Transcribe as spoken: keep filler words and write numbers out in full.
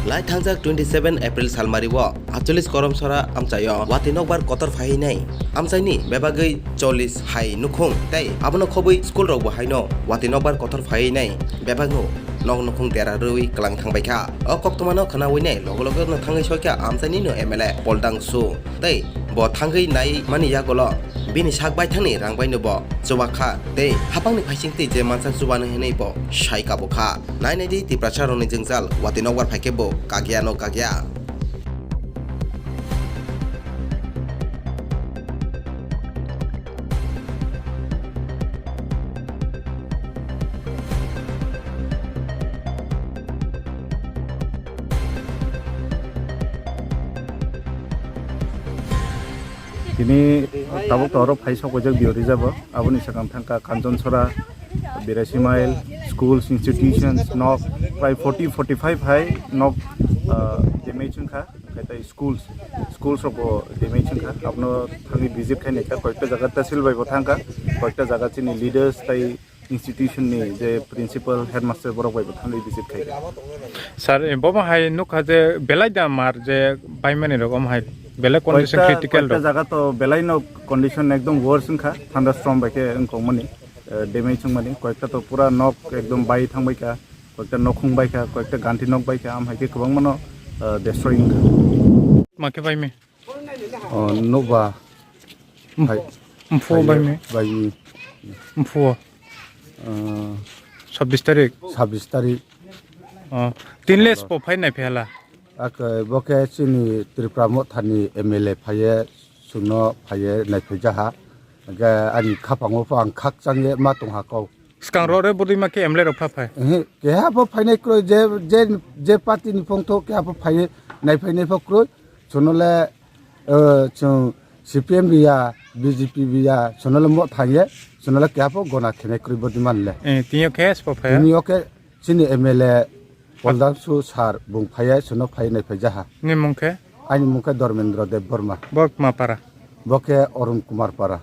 Lai thangjak twenty seven April salmari o atchollish koromsora amchaio watwi nokbar kotor phaiwi nai. Amchaini bebagwi chollish hai nukhung tei abono khobwi school rokbo haino watwi nokbar kotor phaiwi nai. Bebakno nok nukhung dera rwui kwlang thangbaikha. O koktwmano khwnaui nai logo logo no thangwi soikha amchainino M L A Poldang Su. Tei bo thangwi nai mani yagulo bini sak baithangni rang baino bo chuba kha tei hapangni phaisingtwi je mansa chubano hinwi bo sai kabo kha. Nai nai di Tiprasa rokni jwngjal watwi nokbar phaikhe bo kagiano kagia. Tini tabuk to oro phai sok ojak biyo rijabo. Aboni sakang thangka Kanchonsora, Birasi Mile, schools, institutions, nok prai forty, forty-five hai nok, ah, damage wngkha. Khai tai schools, schools rok bo damage wngkha. Abono thangwi visit khai naikha, koyekta jaga tahsil bai bo thangkha, koyekta jaga chini leaders tai institution ni je principal, headmaster borok bai bo thangwi visit khai. Sir, eh, bomo hai nukha je belai da mar je baimani rok om hai belai condition koyekta, critical koyekta rok. Jaga to belai no condition ekdom worse wngkha, thunderstorm bai khe wngkokmani, eh, damage wngmani, koyekta to pura nok ekdom bai thangbaikha, koyekta nokhung baikha, koyekta ganti nok baikha, am hai khe kwbangma no, eh, destroy wngkha. Ma khe baimi? Oh, nokba. Mphu-, Hai, mphu hai, baimi? Baimi. Mphu. Ah. Sabbish tarik? Sabbish tarik. Oh. Tinles po phai nai phela? Ake, bo khe chini Tripura Mothani M L A phaiye, chwngno phaiye, naiphai jaha. Hingke ani khapango pho ang khakchangye ma tongha kok. Swkang rok re bwdwi ma khe M L A rok pha phai? Ehe, keha pho phainai kwrwi, je, je, je party ni phongtho keha pho phai, nai phainai pho kwrwi. Chwngno le, eh, chwng C P M biya, B J P biya, chwngno le mo thangye, chwngno le keha pho gona khenai kwrwi bwdwi man le. Eh, tini o khe spo phai? Tini o khe chini M L A Poldang Su sir bung phaiye, chwngno phai nai phai jaha. Ni mung khe? Ani mung khe Dharmendra Debbarma. Bo Kmapara? Bo khe Arun Kumar Para.